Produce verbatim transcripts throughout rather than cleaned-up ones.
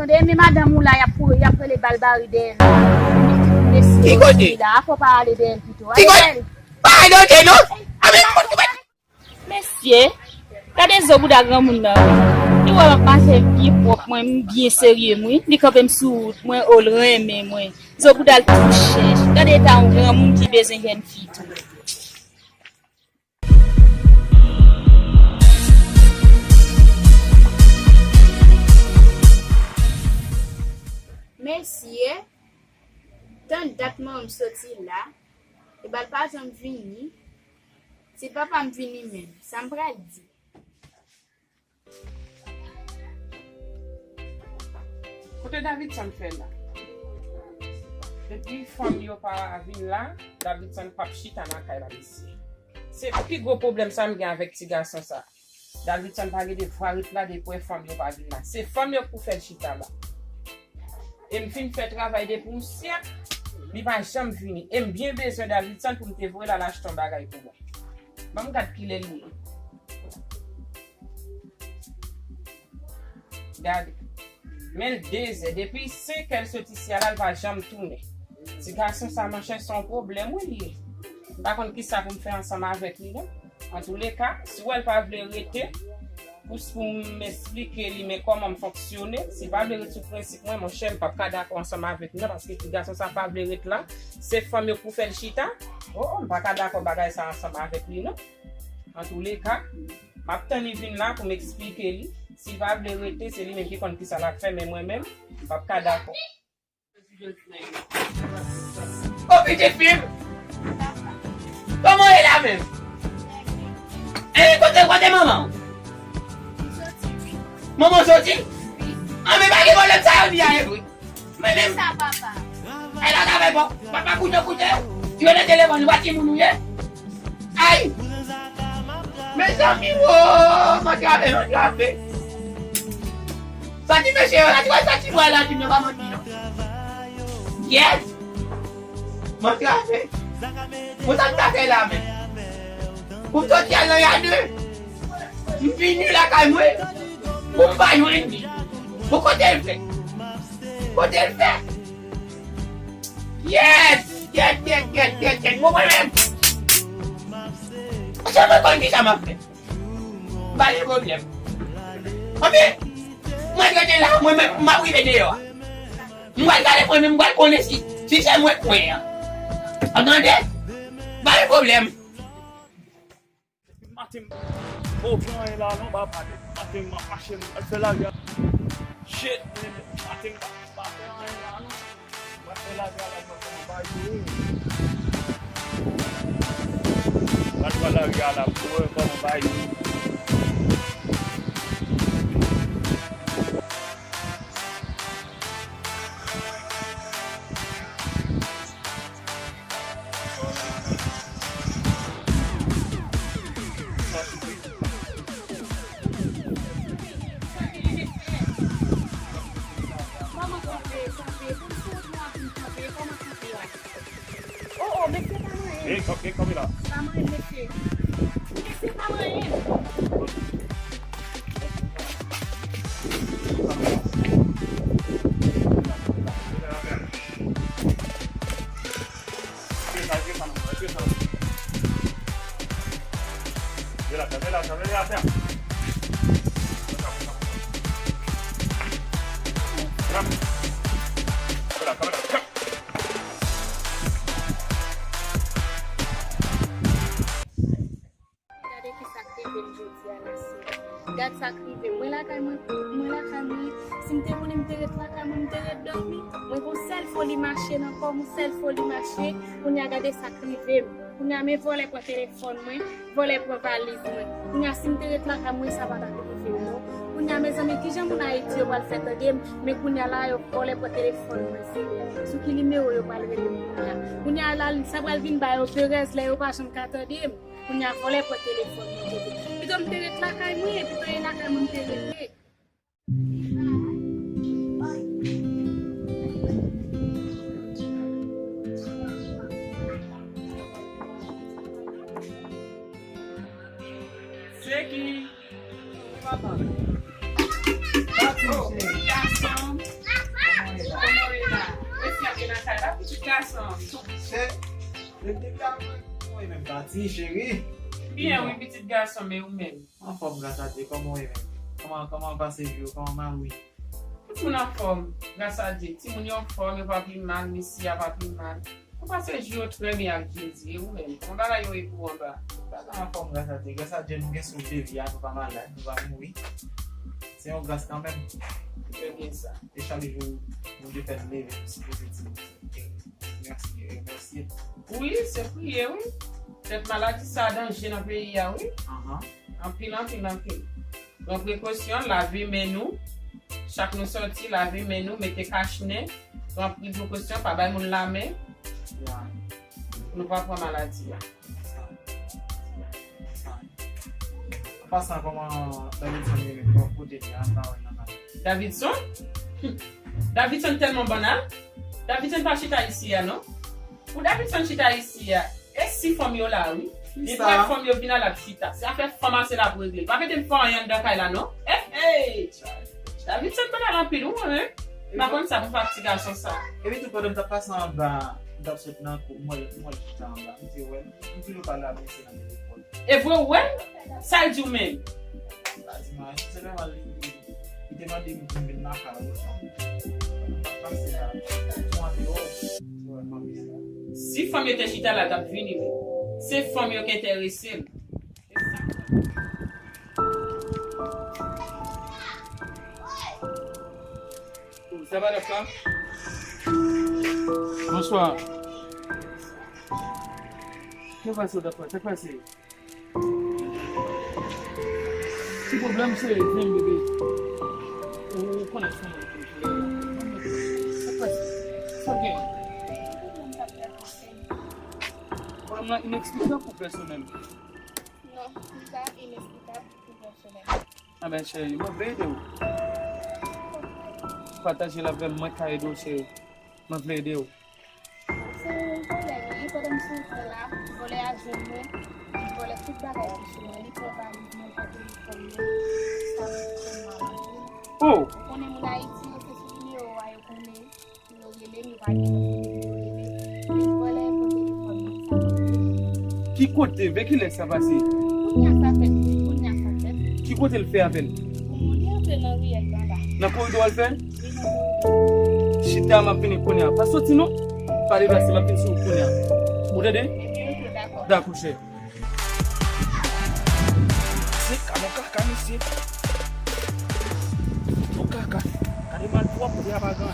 Tande, men madanm ou la, y ap kouri, y ap rele balbari dèyè l. Mesye, ki kote? Mesye la, fò pa ale dèyè l pito. Ki kote? Pa ale dèyè l, non. A, men, mesye, gade zo bouda granmoun nan, wi. Li wè m ap mache byen pwòp, mwen, m byen serye, m, wi. Li kanpe m sou wout, mwen, o, l renmen mwen. Zo bouda l tou chèch. Gade eta yon granmoun ki bezwen jèn fi tou. Mesye, tann dat manman m soti la, e ba l pa janm vini. Se papa m vini menm. Sa m pral di? Kote Davidson fè la? Depi fanm yo pa vin la, Davidson p ap chita nan kay la, mesye. Se pi gwo pwoblèm sa m gen avèk ti gason sa. Davidson pa gen devwa ret la depi wè fanm yo pa vin la. Se fanm yo k pou fè l chita la. E m fin fè travay depi yon syèk, li pa janm vini. E m byen bezwen Davidson pou m te voye l al achte yon bagay pou mwen. Ban m gad kilè li ye. Gade. Men l dezè. Depi senkè l soti isi a la, l pa janm tounen. Ti gason sa, monchè, se yon pwoblèm, wi, li ye. M pa konn kisa pou m fè ansanm avèk li, non. Antouleka, si w wè l pa vle rete, pou, pou m esplike li men kòman m fonksyone, si l pa vle ret sou prensip mwen, monchè, m p ap ka dakò ansanm avèk li, non, paske ti gason sa pa vle ret la, se fanm yo pou fè l chita. O, o, m pa ka dakò bagay sa ansanm avèk li, non. Antouleka, m ap tann li vin la pou m eksplike li. Si l pa vle rete, se li menm ki konn kisa l ap fè, men mwen menm, m p ap ka dakò. O, pitit fi m! Kòman w ye la menm? E, kote, kote manman w? Manman w soti? An, men pa gen pwoblèm, sa yo di a e vre. Men menm. Sa, papa? Ay, la travay, bon. Papa koute, koute. Yo nan telefòn, ou pa timoun ou ye? Ay! Mezanmi, wo! M antrave, m antrave. Sa ti mesye yo la, ti wè sa ti bwa la, ti m yo pa manti, non. Yes! M antrave. Bon, sa m ta fè la, men? Pou m soti al nan yade. M vini lakay mwen. Pou m pa jwenn li. Bon, kote l fè? Kote l fè? Yes! Yes, yes, yes, yes, yes. Bon, mwen menm. Sa mwen konn ki sa m ap fè. Pa gen pwoblèm. Anben, mwen rete la, mwen menm, m ap rive deyò a. M pral gade mwen menm, m pral konnen si, si se mwen k pran an. Ou tande? Pa gen pwoblèm. Depi maten, m pa gen anyen la non, ba pale. Maten, m ap mache, m al fè lari a. Shit, man, maten, m pa, m pa fè anyen la non. M al fè lari a la, m wè kòman bagay yo ye. M al fè lari a la, m wè kòman bagay yo ye. Kòman kanpe, kanpe? Pou m sou wout mwen ap vin kanpe, kòman kanpe a? O, o, mesye pa manyen. Gen kòb, gen kòb la. Pa manyen, mesye. Mesye pa manyen. Gade kisa k rive m jodi a la, sè. Gad sa k rive m. Mwen lakay mwen, mwen lakay mwen. Si m te konnen m te ret lakay mwen, m te ret dòmi. Mwen gon sèl foli mache nan kò m, yon sèl foli mache. Kounye a gade sa k rive m. Kounye a men vòlè pran telefòn mwen, vòlè pran valiz mwen. Kounye a si m te ret lakay mwen, sa pa t ap rive m non. Kounye a mezanmi, kijan moun Ayiti yo pral fè tande m? Men kounye a la, yo vòlè pran telefòn mwen, seyè. Sou ki nimewo yo pral rele m kounye a? Kounye a la, sa pral vin ba yo perèz lè yo pa janm ka tande m. Kounye a vòlè pran telefòn mwen, tete. Pito m te ret lakay mwen, pito e lakay mwen m te rete. Se ki? Papa. Pati, cheri. Oh, gason. Ke nan kay la, pitit gason. Chè, depi apre, mwen menm pati, cheri. Byen, wi, pitit gason, men ou menm? Anfòm, gras a Dye, kòman w ye menm? Kòman, kòman w pase jou yo? Kòman mari w? Tout moun anfòm, gras a Dye. Timoun yo anfòm, yo pa pi mal, mesye a pa pi mal. Nou pase jou yo trè byen ak Jezi, e ou menm? Kòman bagay yo ye pou ou anba? Bagay anfòm, gras a Dye. Gras a Dye, nou gen souf de vi a, nou pa malad, nou pa mouri. Se yon gras kanmenm. Trè byen sa. E chak jou, Bondye fè n leve, nou sipoze di mèsi, remèsye. Wi, se priye, wi. Tèt maladi sa danje nan peyi a, wi. Anhan. Anpil, anpil, anpil. Pran prekosyon, lave men nou. Chak nou sòti, lave men nou, mete kach nen. Pran anpil prekosyon, pa bay moun lamen. Ya. Pou nou pa pran maladi a. An pasan, kòman Davidson ye menm? Kòman kote l ye? Ann pa wè nan kay. Davidson? Davidson tèlman bannal. Davidson pa chita isi a, non. Pou Davidson chita isi a, e si fanm yo la, wi. Li prè fanm yo vin la, l ap chita. Se afè fanm a se l ap regle. Pa mete m fè anyen anndan kay la, non. Hey, hey! Davidson bannal anpil, wi, mwen menm. M pa konn sa pou fè ak ti gason sa. Epi tou, pandan m t ap pase anba, m t ap sot nan kou, m wè l, m wè l chita anba. M te wè l, m toujou pale avè l, se nan telefòn. E vre, w wè l? Sa l di w menm? Sa l di m a, se sèlman li, li, li te mande m pou m vin lakay ou, sa. M t ap pase la, m andeyò, se wè fanm yo la. Si fanm yo te chita la, l t ap vini, wi. Se fanm yo ki enterese l. Sa va, Dafka? Bonswa. Sa k pase, Dafka? Sa k pase? Ki pwoblèm se vin, bebe? Ou konnen se mwen ki konnen. Sa k pase? Sa gen? Pwoblèm nan ineksplikab ou pèsonèl? Non, li pa ineksplikab. Anben, cheri, mwen vle ede w. Pataje l avè m, mwen ka ede w, cheri. Mwen vle ede w. Se yon vòlè li ye, pandan m sou wout mwen la, vòlè a jwenn mwen, li vòlè tout bagay ki sou mwen, li pran valiz mwen, li pran telefòn mwen, sa fè m mal anpil. Oh! Ou konnen moun Ayiti yo, se sou nimewo a yo konnen. Yo rele m, yo pa gen moun yo rele. Yo vòlè, yo pran telefòn mwen, sa pa bon. Ki kote? Vè kilè sa pase? Kounye a sa fèt, wi, kounye a sa fèt. Ki kote l fè avè l? Li antre nan riyèl anba. Nan koridò a l fè? Wi, nan koridò. Chita, m ap vini kounye a. Pa soti non. Pa deplase, m ap vin sou ou kounye a. Ou tande? Ebyen, oke, dakò. Dakò, chè. Se ka nan kaka, mesye. Nan kaka. Gade malpwòp, kote a pa gen.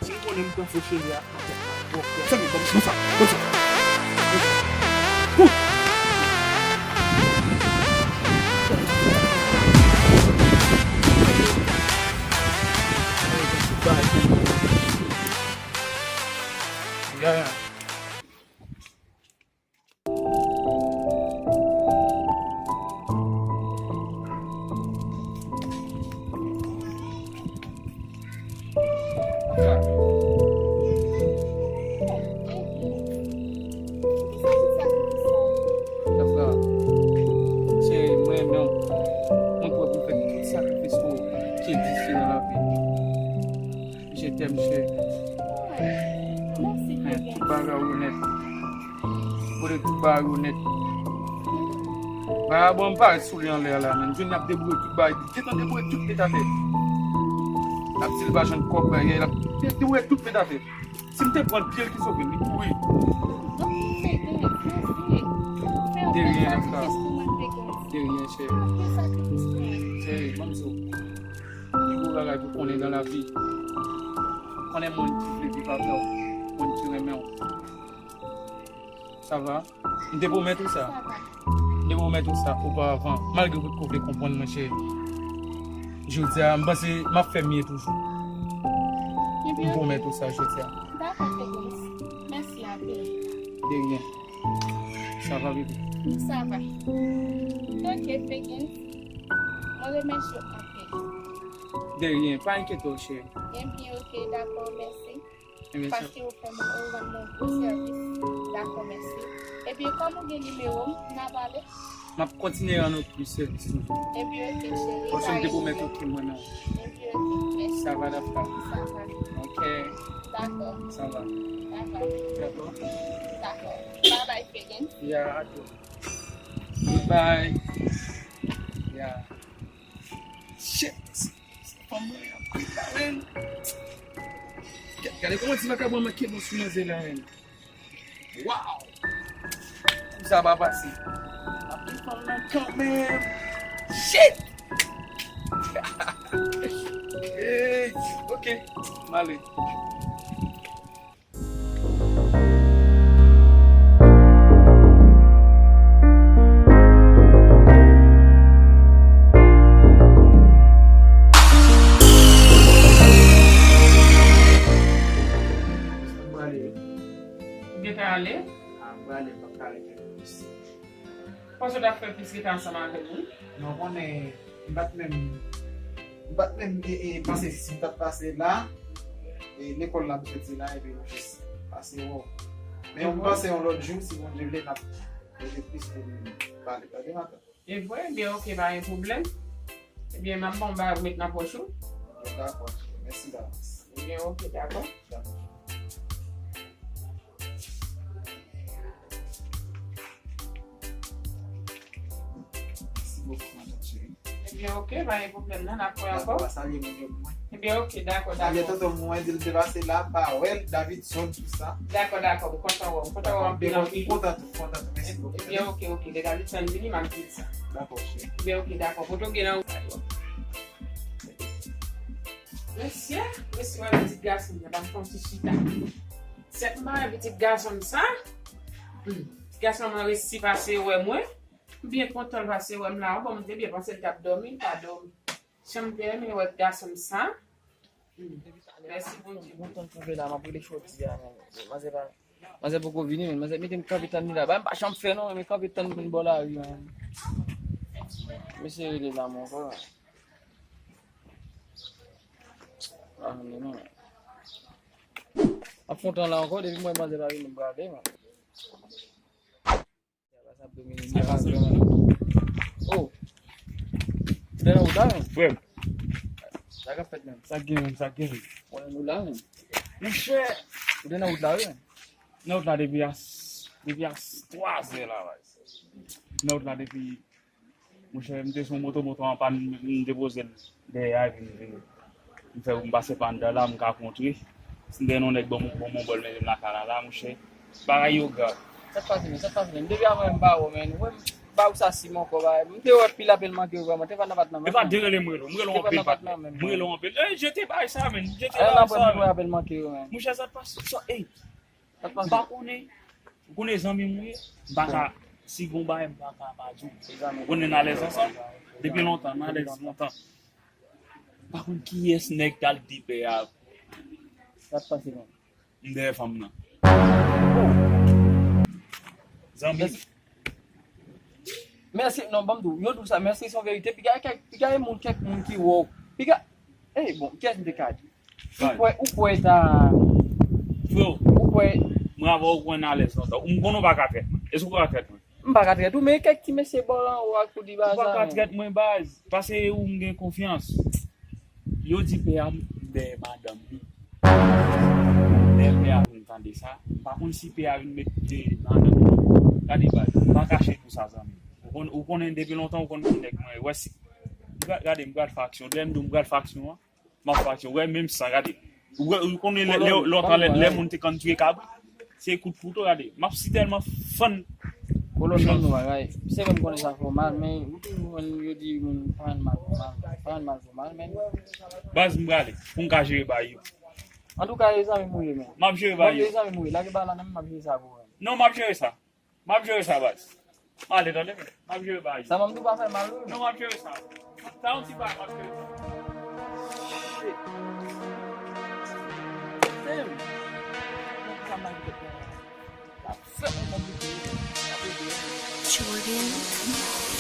Si m konnen m pran fo cheri a. Sa gen, bon, bon sa, bon sa. Yeah. Dafka, cheri, mwen renmen w. Mwen prè pou fè tout sakrifis pou ou ki egziste nan lavi. Je t'aime, cheri. Mèsi, Fredens. Tout bagay ou nèt. Kote tout bagay yo nèt. Vagabon an pa ret sou li anlè a la, menm. Jwenn n ap debouye tout bagay. Li gentan debouye tout pye atè. L ap di l pa jwenn kòb, bagay, l ap de-, debouye tout pye atè. Si m te pran l, pye l ki sove l, li kouri. De ryen, Dafka. De ryen, cheri. Cheri, ban m di w. Pi gwo bagay pou konnen nan lavi. Konnen moun ki vle viv avè w, moun ki renmen w. Sa va? M te pwomèt ou sa. Sa va. M te pwomèt ou sa oparavan, malgre w potko vle konprann mwen, cheri. Jodi a, m panse m ap fè mye toujou. M pwomèt ou sa jodi a. Dakò, Fredens. Mèsi anpil. De ryen. Sa va, bebe? Sa va. Oke, Fredens. Mwen remèsye w anpil. De ryen. Pa enkyete w, cheri. Ebyen, oke, dakò, mèsi. Paske ou fè mwen, ou rann mwen gwo sèvis. Dakò, mèsi. Epi, kòm ou gen nimewo m, n a pale? M ap kontinye rann ou plis sèvis toujou. Epi, oke, cheri. Paske m te pwomèt ou ke mwen menm. Epi, oke, mèsi. Sa va, Dafka? Sa va. Oke. Dakò. Sa va. Sa va. Dakò. Dakò. Bye bye, Fedens. Yeah, I do. Goodbye. Yeah. Shit. Fanm mwen ap kwit la, men. Gade, gade kòman ti vakabon manke bon sou manzè la, men. Wow! Kou sa pa pase. Ap gen fanm nan kanmenm. Shit! Hey, ok, m ale. Ou gentan ale? A, m prale, m p ap ka rete plis. Panse w t ap fè plis rete ansanm avè m, wi. Non, konnen, m pa t menm, m pa t menm, e, e, panse si m t ap pase la, e, lekòl la m soti la, epi m jis pase wè w. Men m panse yon lòt jou, si Bondye vle, n ap rete plis pou n pale. Tande, matant? E vre? Ebyen, oke, pa gen pwoblèm. Ebyen, m ap ba w yon bagay pou w met nan pòch ou. Dakò, cheri. Mèsi davans. Ebyen, oke, dakò. Dakò. Mèsi bokou, matant cheri. Ebyen, oke, pa gen pwoblèm, non, n ap wè ankò. Dakò, salye moun yo pou mwen. Ebyen, oke, dakò, dakò. Salye tonton mwen, di l te pase la, pa wè l, Davidson, tout sa. Dakò, dakò, m kontan wè w, m kontan wè w anpil, anpil. M kontan tou, m kontan tou, mèsi bokou. Ebyen, oke, oke, lè Davidson vini, m ap di l sa. Dakò, cheri. Ebyen, oke, dakò, poto gen nan wout la, yo. Mesye, mesye, wè pitit gason m nan, ban m fè yon ti chita. Sèt mare pitit gason m sa. Hmm. Pitit gason m nan resi pase wè mwen. M byen kontan l pase wè m la. Bon, m te byen panse l t ap dòmi, l pa dòmi. Jan m te renmen wè gason m sa. Hmm. Mèsi Bondye. Kontan kanpe la, m ap rele jodi a, men manzè pa, manzè poko vini, men manzè mete m kanpe tann li la. Ba, m pa janm fè non, men kanpe tann moun bò lari, men. Mesye rele la, men ankò. Ah, men non. Ap fè yon tan la ankò, depi m wè manzè pa vini, m prale, men. Sa pase menm. Oh. Ou te nan wout la, menm? Frè m. Sa k ap fèt menm? Sa k gen menm, sa k gen menm? Ou nan wout la, menm? Monchè. Ou te nan wout la, wi, menm? Nan wout la depi a, depi a twa zè la, baz. Nan wout la depi Monchè, m te sou moto, moto an pann, m depoze l dèyè a, epi m vini. M fè, m pase pa anndan la, m ka kontre. Si m te gen yon nèg ban m, ban m yon bòl, mete m lakay la, la, monchè. Bagay yo grav. Sa k pase, men? Sa k pase, men? Depi avan m pa wè w, men. Ou wè m ba ou sa sim ankò, ba. M te wè pil apèl manke yo, vrèman. Te pa nan bat nan men. E pa derele m rele w. M rele w anpil, patnè. M rele w anpil. Eh, jete bagay sa, men. Jete bagay sa, men. Apèl manke yo, men. Monchè, sa k pase, sa, ey. M pa konnen, ou konnen zanmi m ou ye, m pa ka, si gon bagay m pa ka pa di w. Ou konnen n alèz ansanm, depi lontan, n alèz lontan. M pa konn kiyès nèg t al di pè a. Sa k pase non? M dèyè fanm nan. Oh. Zanmi. Mèsi, non, ban m di w, yo di w sa, mèsi se yon verite, piga kèk, piga e moun, kèk moun ki wè w, piga, eh, bon, kiyès m te ka di? Ou kwè, ou kwè ta. Freo, ou kwè mwen avè w, ou kwè n alèz lontan. M konnen w pa ka trèt mwen. Èske w ka trèt mwen? M pa ka trèt ou, men kèk ti mesye bò anwo a k pou di baz la. Ou pa ka trèt mwen, baz. Paske ou m gen konfyans. Yo di pè a m dèyè madanm li. Lè pè a vin tande sa, m pa konn si pè a vin met de madanm li. Gade, baz, m pa kache di w sa, zanmi. Ou konn, ou konnen depi lontan, ou konn ki nèg mwen ye. Wè si, gade, m pral fè aksyon. Lè m di w m pral fè aksyon an, m ap fè aksyon. Wè, menm san, gade. Ou wè, ou konnen lè, lè, lontan, lè, lè moun te konn tiye kabrit, se kout kouto, gade. M ap si tèlman fann. Kolòn, ban m yon bagay. Se vre m konnen sa fè w mal, men ou toujou jwenn yo di moun pa rann mal pou mal. Pa rann mal pou mal, men. Baz, m prale. Pou m ka jere bagay yo. Antouka, e zanmi m ou ye, men. M ap jere bagay yo. E zanmi m ou ye. Lage bagay la nan men m, m ap jere sa pou ou, men. Non, m ap jere sa. M ap jere sa, baz. M ale, tande, men. M ap jere bagay yo. Sa m di w pa fè mal, wi. Non, m ap jere sa. Sa yon ti bagay, m ap jere sa. Shit. Damn. Sa m ap jere. Sa fè m konplike, wi. Sa ede, wi. Jordan.